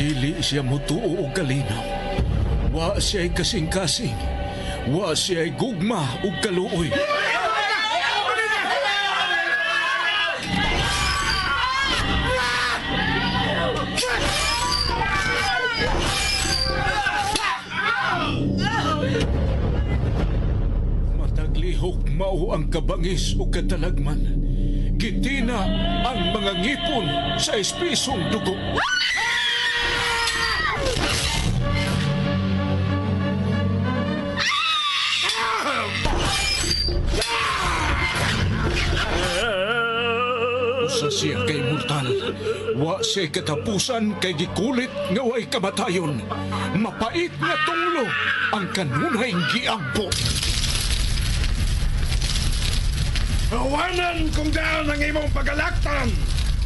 Dili siya mutuo og kalinaw. Wa siya'y kasing-kasing. Wa siya'y gugma ug kaluoy. Mataglihok mao ang kabangis o katalagman. Gitina ang mga ngipon sa espisong dugo. Usa siya kay mortal. Wa siya katapusan kay gikulit nga way kamatayon. Mapait nga tunglo ang kanunay giampo. Awanan kung daan ang imong pagalaktan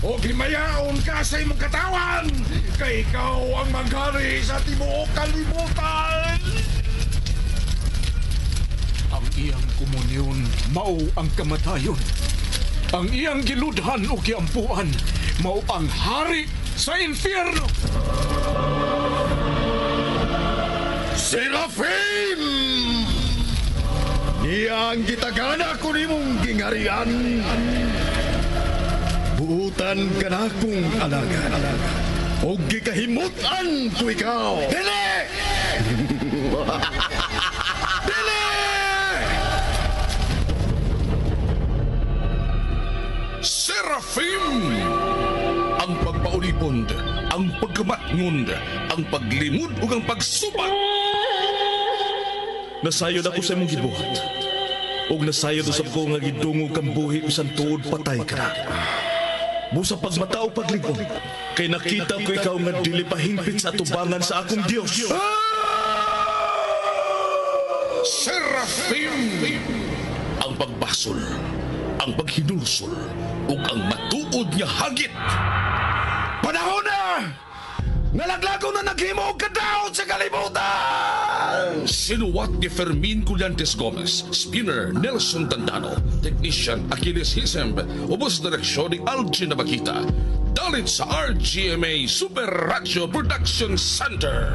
o himayaon ka sa imong katawan kay ikaw ang maghari sa tibuok kalibutan. Ang iyang komunyon mao ang kamatayon. Ang iyang giludhan o giampuan mao ang hari sa impyerno. Serafim! Niya ang gitagana ko nimong gingarian. Buutan ka na kong alagad. O gikahimutan ko ikaw. Dili! Dili! Serafim! Ang pagpaulipon, ang pagkamatngon, ang paglimod ug ang pagsubat. Nasayod ako sa imong gibuhat. Ug nasayod usab ko nga gidungog kang buhi bisan tuod patay ka na. Busa pagmata o paglig-on, kay nakita ko ikaw nga dili pa hingpit sa atubangan sa akong Dios. Serafim! Ang pagbasol, ang paghinulsol, ug ang matuod nga hagit. Panahon na! Nalaglago na naghimo og kadaot sa kalibutan! Sinuwat ni Fermin Collantes Gomez, Spinner Nelson Tandano, Technician Achilles Hisemb, ubos direksyon ni Algin Nabakita. Dalit sa RGMA Super Radio Production Center.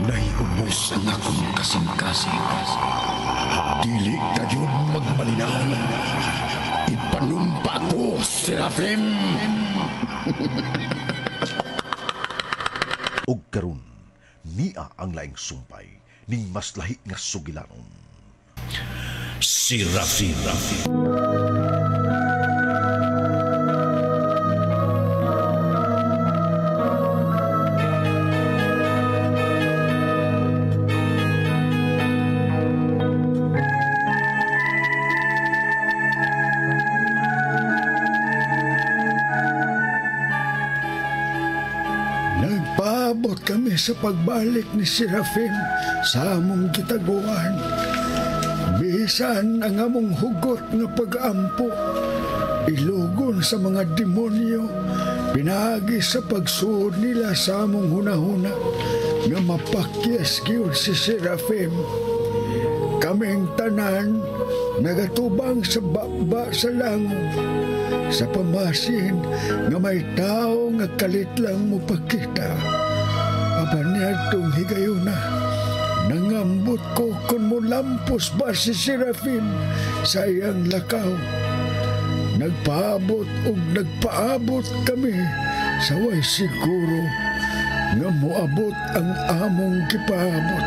Naiubos ang akong kasing-kasing. Dili kayo magmalinaw. Ipanumpa ko, Serafim! Og karon niya ang laing sumpay ning mas lahi nga sugilanon. Serafim. Nagpaabot kami sa pagbalik ni Serafim sa among gitaguan. Bisan ang among hugot nga pag-ampo, ilugon sa mga demonyo, pinaagi sa pagsuod nila sa among hunahuna nga mapakyas gyud si Serafim. Kaming tanan nagatubang sa baba sa langob, sa pamasin nga may tao nga kalit lang mo pakita. Apan niadtong higayuna, nangambot ko kung mulampos ba si Serafim sa iyang lakaw. Nagpaabot og nagpaabot kami sa way siguro nga moabot ang among gipaabot.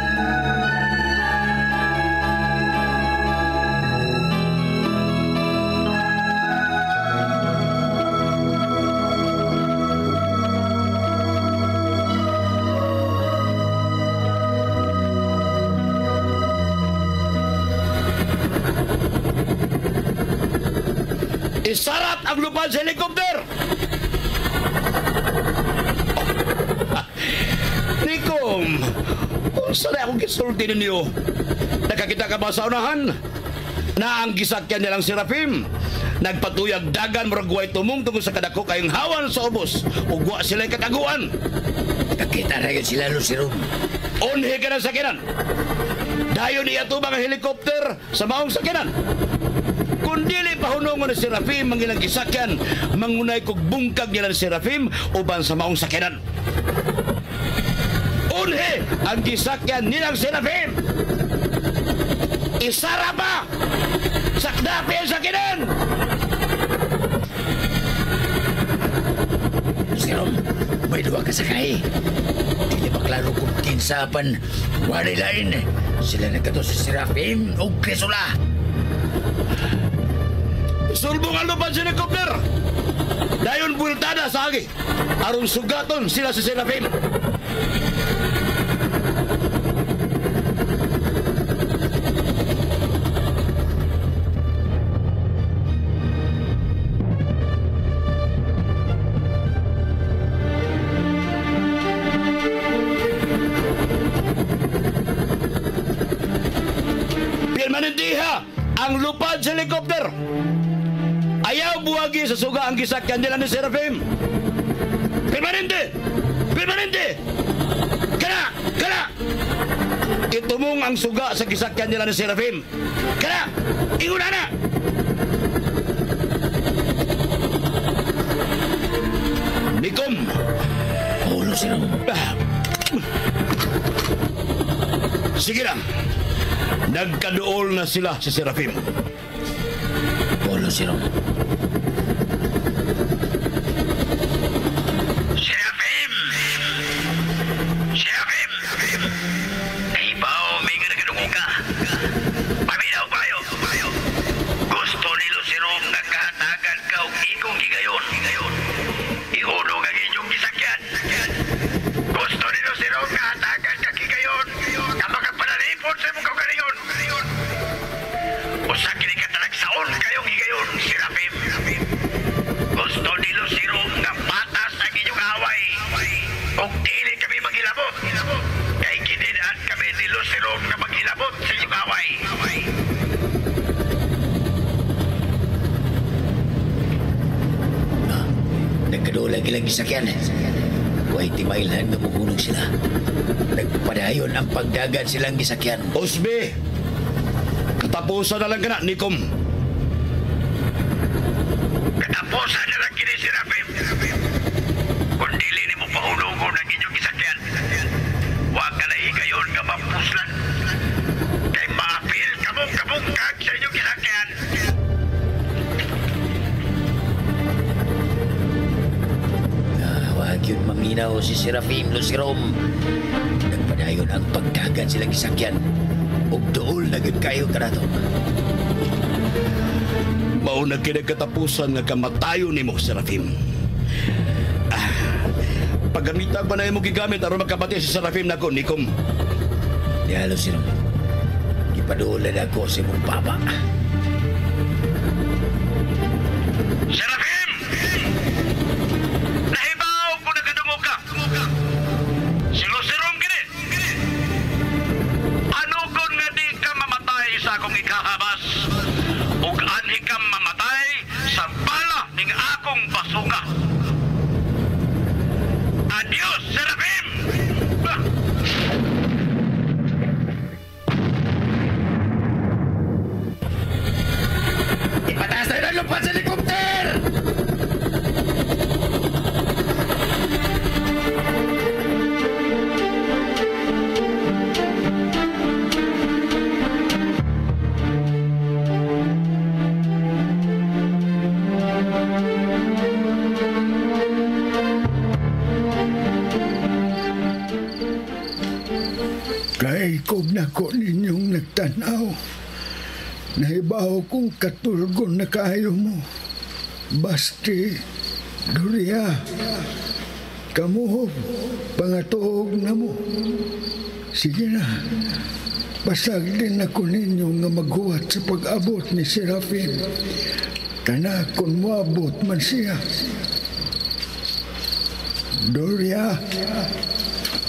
Isarat ang lupan sa helikopter! Nikom, unsa na akong gisulti ninyo? Nakakita ka ba sa unahan? Na ang gisakyan nilang Serafim? Nagpatuyag dagan murag way tumong tungod sa kadako kayong hawan sa ubos ug wa sila'y kataguan. Nakakita na yun sila, Luciron. Unhi ka ng sakinan. Dayon iatubang ang helikopter sa maong sakinan. Kung dili pahunongon ni Serafim ang ilang gisakyan, mangunay kog bungkag nila ni Serafim uban sa maong sakinan. Hunhe ang gisakyan nilang Serafim. Isara pa! Sakdapi ang sakinan! Sirom, may duha ka sakay. Dili pa klaro kung kinsapan. Wala lain. Sila nagkato si Serafim o Crisula. Sulbong ang lupad sa helicopter. Dayon bultada sa agi. Aron sugaton sila si Serafim. Permanentiha ang lupad sa helicopter. Ayaw buwagi sa suga ang gisakyan nila ni Serafim. Permanente! Permanente! Kana! Kana! Itumong ang suga sa gisakyan nila ni Serafim. Kana! Ingon na! Nikom! Ulo siya. Sige lang. Nagkaduol na sila si Serafim. Ulo siya. Serafim! Serafim! Nahibaw, may ganaganoong ka. Paminaw kayo. Gusto ni Lucerong nga kahatagan ka og ikong gigayon. Ihunong ang inyong gisakyan. Gusto ni Lucerong nga hatagan ka gigayon. Nga makapanalipon sa imong kaugalingon. Usa kini katalagsaon kayong higayon, Serafim. Gusto ni Lucerong nga patas ang inyong away. Ug dili kami maghilabot. Kay gidinaan kami ni Lucerong nga maghilabot sa inyong away. Nagkaduol ang ilang gisakyan. Way timailhan nga muhunong sila. Nagpadayon ang pagdagan silang gisakyan. Osbe! Katapusan na lang ka na, Nikom. Katapusan na lang kini, Serafim. Kung dili ni mo pahulogon ang inyong gisakyan, huwag ka na higayon nga mapuslan. Kay maapil kamong kabungkag sa inyong gisakyan. Wag yun maminaw si Serafim Lucerom. Nagpadayon ang pagdagan silang gisakyan. Ug duol na gyud kayo kanato. Mao na kinagkatapusan nga kamatayon nimo, Serafim. Paggamita ba na imong gigamit aron makabati si Serafim nako, Nikom? Diha, Lucerom. Gipaduol na ako sa imong papa. Serafim! Nahibaw kung nakadungog ka. Si Lucerom kini. Ano kon nga di ka mamatay sa akong ikahabas? Ug anhi ka mamatay sa bala ning akong basunga. Adios, Serafim! Ipataas na ang lupad sa helicopter! Kaikog na ko ninyong nagtanaw. Nahibaw kong katulgon na kaayo mo. Basti, Doria, kamuhog, pangatuog na mo. Sige na, pasag din ako ninyo nga maghuwat sa pag-abot ni Serafin. Kana kung moabot man siya. Doria,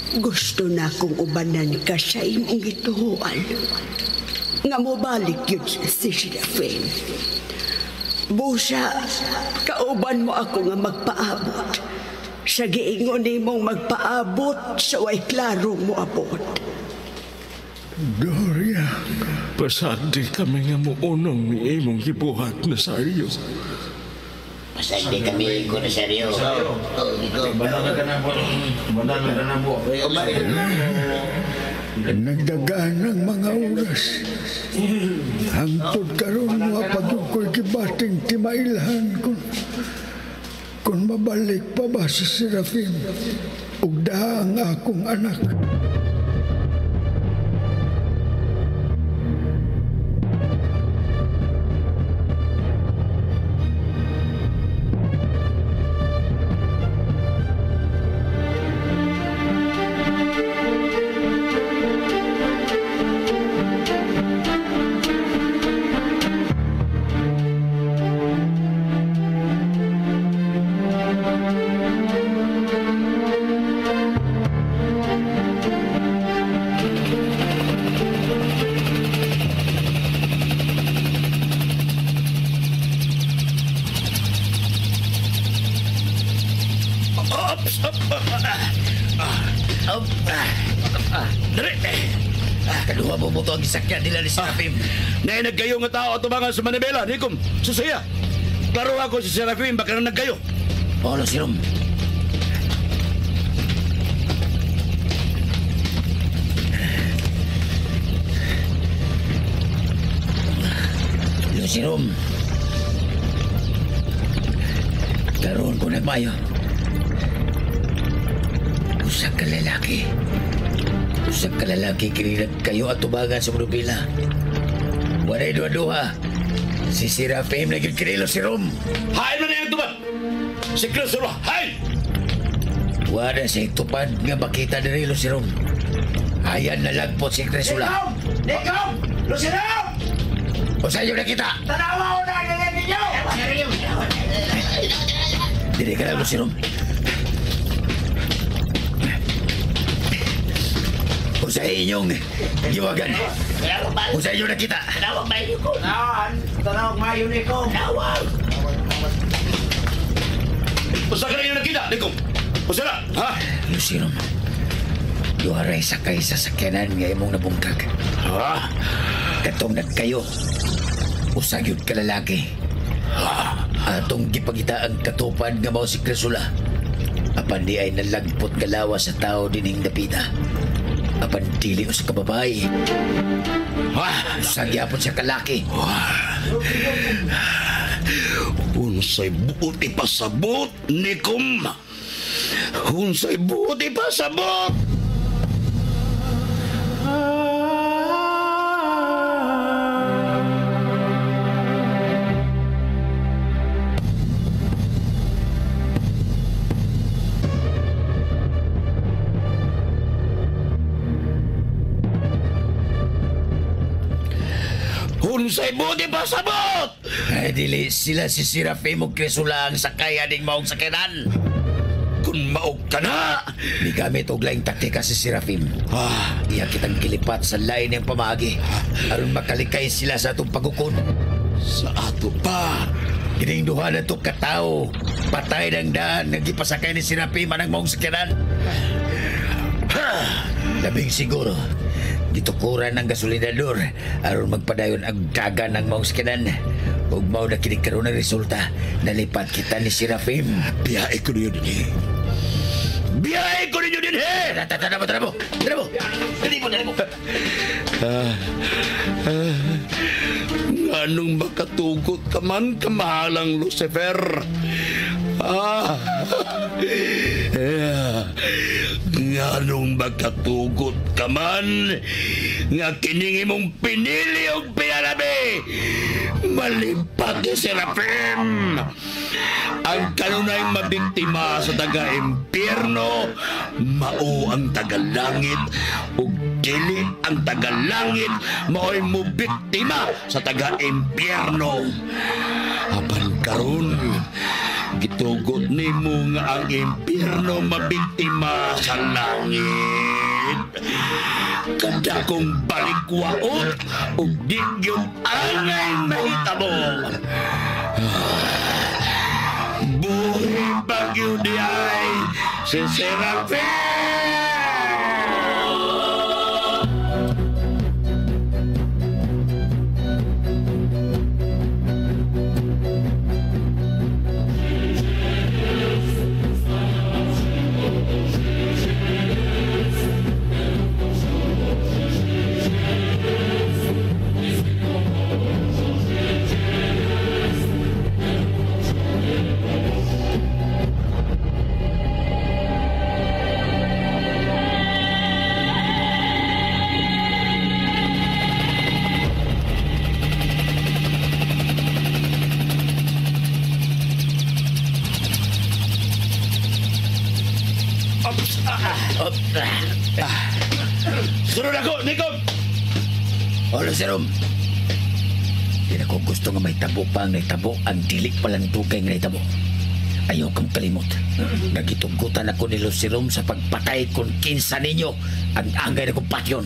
Gusto na akong ubanan ka sa imong gituhuan. Nga mobalik yun si Serafin. Busa, kauban mo ako nga magpaabot. Sa giingon nimong magpaabot sa way klarong moabot. Doria, Pasagdi kami nga muunong ni imong gibuhat, Nazario. Basta hindi kami ko na seryo. Banana ka na po. Banana ka na po. Nagdagaan ng mga oras. Hangtod karon wa pa gyud ko'y gibating timailhan kung mabalik pa ba si Serafin ug daha ang akong anak. Kaduha mo mo to ang gisakyan nila ni Serafim. Nay nagkayo nga tao at tubangan sa Manibela. Nikom, susaya. Klaro ako si Serafim, baka na nagkayo. Olo, Sirom. Lucirum. Karoon ko nagmayo. Usa ka lalaki. Usa ka lalaki kini nagkayo at tubangan sa Manubila. Walay duha-duha. Si Serafim na gyud kini Lucirum. Hain man na yung tubad! Si Crisula, hain! Wala sa tupad nga makita diri Lucirum. Ayan na lagpot si Crisula. Nikom! Lucirum! O sa inyo nakita? Tanawa ko na ang ninyo! Dili ka lang, Lucirum. O sa inyong giwagan. O sa inyo nakita. Tanawag mayo ko! Tanawag mayo ni ko! Tanawag! Usa ka na yung nakita, Nikom! Usa na, ha? Lucirum, duha ray sakay sa sakyanan nga imong nabungkag. Ha? Katong nagkayo, usa gyud ka lalaki. Atong gipangita ang katupad nga mao si Crisula. Apan di ay nalagpot kalawa sa tao dining dapita. Apan dili usa ka babae. Usa gyapon siya kalaki. Unsay buot ipasabot, Nikom! Unsay buot ipasabot! Unsay buot ipasabot! Ay, dili sila si Serafim ug Crisula ang sakay aning maong sakyanan. Kung maog ka na! Migamit og laing taktika si Serafim. Iya kitang gilipat sa lain ng pamaagi aron makalikay sila sa atong pagukon. Sa ato pa! Kining duha na to katawo, patay ng daan nga gipasakay ni Serafim anang maong sakyanan. Labing siguro, gitukuran ang gasolinador aron magpadayon ang dagan ng maong sakyanan. Ug mao na kini karon ang resulta, nalipat kita ni Serafim. Biyahe ko ninyo dinhi. Biyahe ko ninyo dinhi! Tara mo, tara mo, tara mo. Dali mo, dali mo. Nganong makatugot ka man, kamahalang Lucifer? Nganong makatugot ka man, nga kining imong pinili og pinalabi, malipat ni Serafim. Ang kanunay mabiktima sa taga-impyerno, mao ang taga-langit, ug dili ang taga-langit mao'y mobiktima sa taga-impyerno. Apan karon, gitugot nimo nga ang impyerno mabiktima sa langit. Kadakong balikwaot ug di gyud angay mahitabo. Buhi pa gyud diay si Serafim! Sunod ako, Nikom! Olo, Serum. Di na ko gusto nga may tabo pa ang naitabo ang dili palang dugay nga naitabo. Ayaw kang kalimot. Nagitugutan ako ni Lucerum sa pagpatay kung kinsa ninyo ang angay na kong patyon.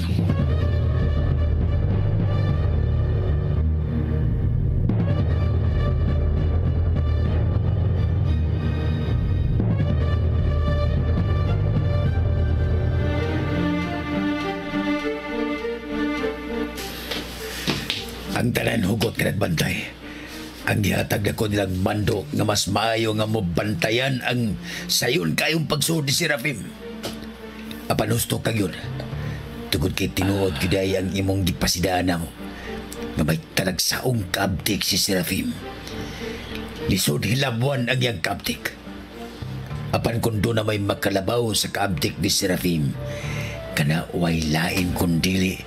Ang tanan hugot ka nagbantay. Ang gihatag na ko nilang mando nga mas maayo nga mobantayan ang sayon kayong pagsuod ni Serafim. Apan husto kag yun. Tugod kay tinuod gyud ang imong gipasidaan namo nga may talagsaong kaabtik si Serafim. Lisod hilabuan ang iyang kaabtik. Apan kung doon na may makalabaw sa kaabtik ni Serafim, kana way lain kundili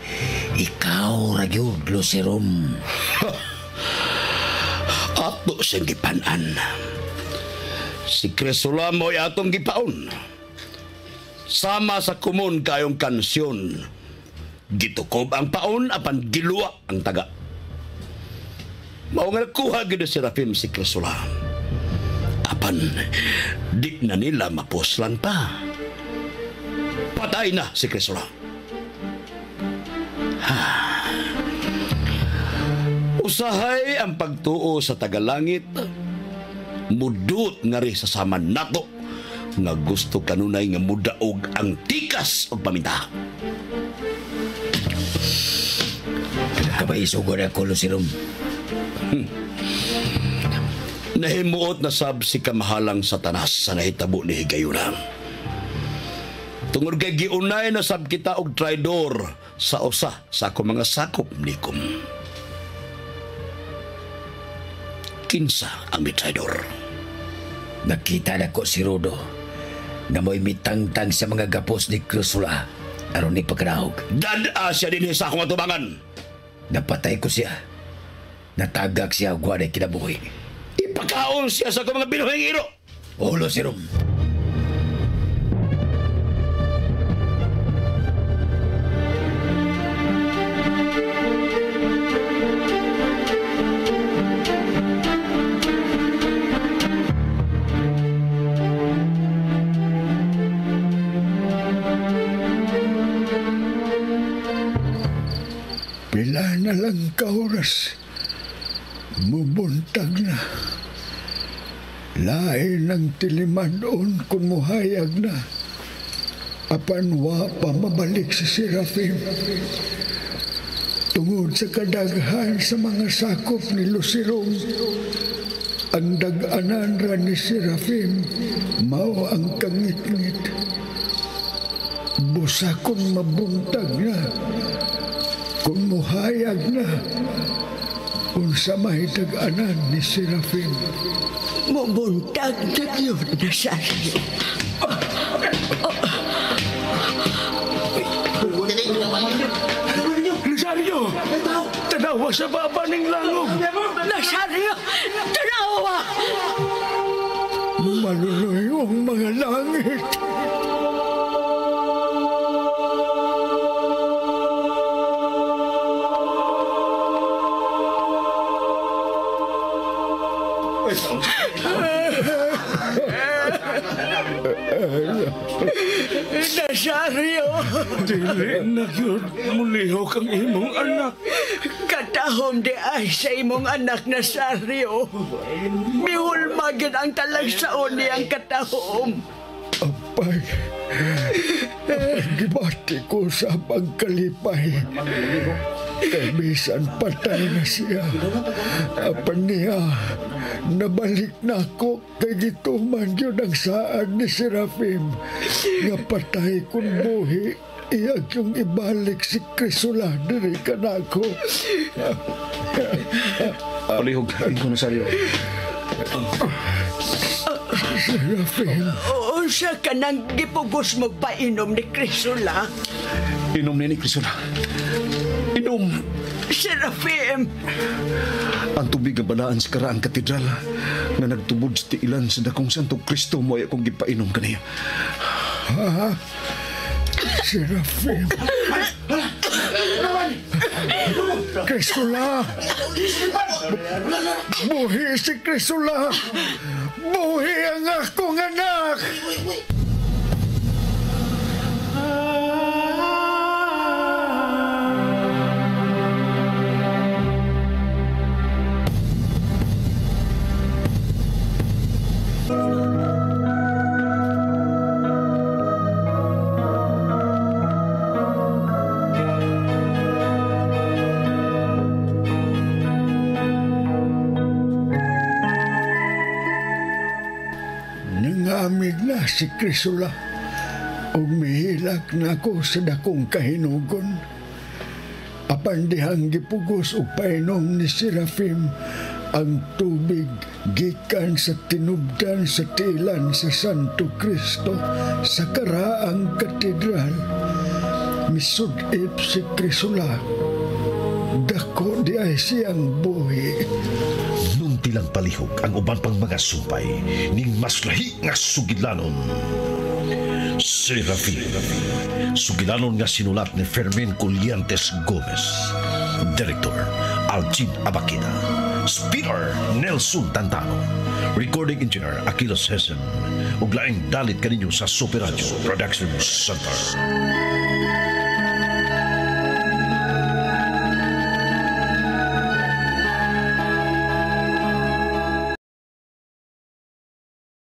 ikaw ra gyud, Lucerum. Ato siyang gipanan. Si Crisula mo'y atong gipaon. Sama sa kumon kayong kansyon. Gitukob ang paon apan giluwa ang taga. Mao nga nakuha gyud si Serafim si Crisula. Apan di na nila mapuslan pa. Patay na si Crisula. Usahay ang pagtuo sa tagalangit, mudut nga ri sa saman nato nga gusto kanunay nga mudaog ang tikas og paminta. Kabaisugod ako, Lucerum. Nahimuot na sab si kamahalang Satanas sa nahitabo ni higayuna. Tungod kay giunay na sab kita og traidor sa usa sa akong mga sakop nikom. Kinsa ang mitraidor? Nakita na ko si Rodo na mo'y mitangtang sa mga gapos ni Crisula aron ni pagkarahog. Dad-a siya dinhi sa akong atubangan. Napatay ko siya. Natagak siya og walay kinabuhi. Ipakaon siya sa akong mga binuhing iro. Ulo si Rom. Pila na lang ka oras, mubuntag na. Lain ang tilimanon kung muhayag na. Apan wa pa mabalik si Serafim. Tungod sa kadaghan sa mga sakop ni Lucerum, ang dag-anan ra ni Serafim mao ang kangitngit. Busa kung mabuntag na, kung muhayag na, unsa may dag-anan ni Serafim. Mubuntag na yun, Nazario. Nazario! Tanawa sa baba ng langog! Nazario! Tanawa! Maluloy ang mga langit. Nazario! Dili na yun mulihok ang imong anak. Katahom di ay sa imong anak, Nazario. Mihulmagin ang talagsaon niyang katahom. Apay, gibati ko sa pagkalipay. Kay bisan patay na siya. Apan niya, nabalik na ako kay gituman yun ang saan ni Serafim. Nga patay kung buhi, iyag yung ibalik si Crisula diri ka na ako. Palihog, ko Nazario. Serafim. Unsa ka nang gipugos mo painom ni Crisula? Inom ni Crisula. Inom. Serafim! Ang tubig nga balaan sa karaang katedral nga nagtubod sa tiilan sa dakong Santo Cristo mo ay akong gipainom kaniya. Ha? Serafim. Crisula! Buhi si Crisula! Buhi ang akong anak! Nangamig na si Crisula ug mihilak na ako sa dakong kahinugon. Apan dihang gipugos og painom ni Serafim ang tubig gikan sa tinubdan sa tilan sa Santo Cristo sa karaang katedral. Misud-ip si Crisula. Dako di ay siyang buhi. Nuntilang palihog ang uban pang mga sumpay ning mas lahi nga sugilanon. Serafim, sugilanon nga sinulat ni Fermin Colliantes Gomez. Director, Alcin Abakita. Speaker, Nelson Tantano. Recording Engineer, Aquiles Hessen. Ug laing dalit kaninyo sa Super Radio Production Center.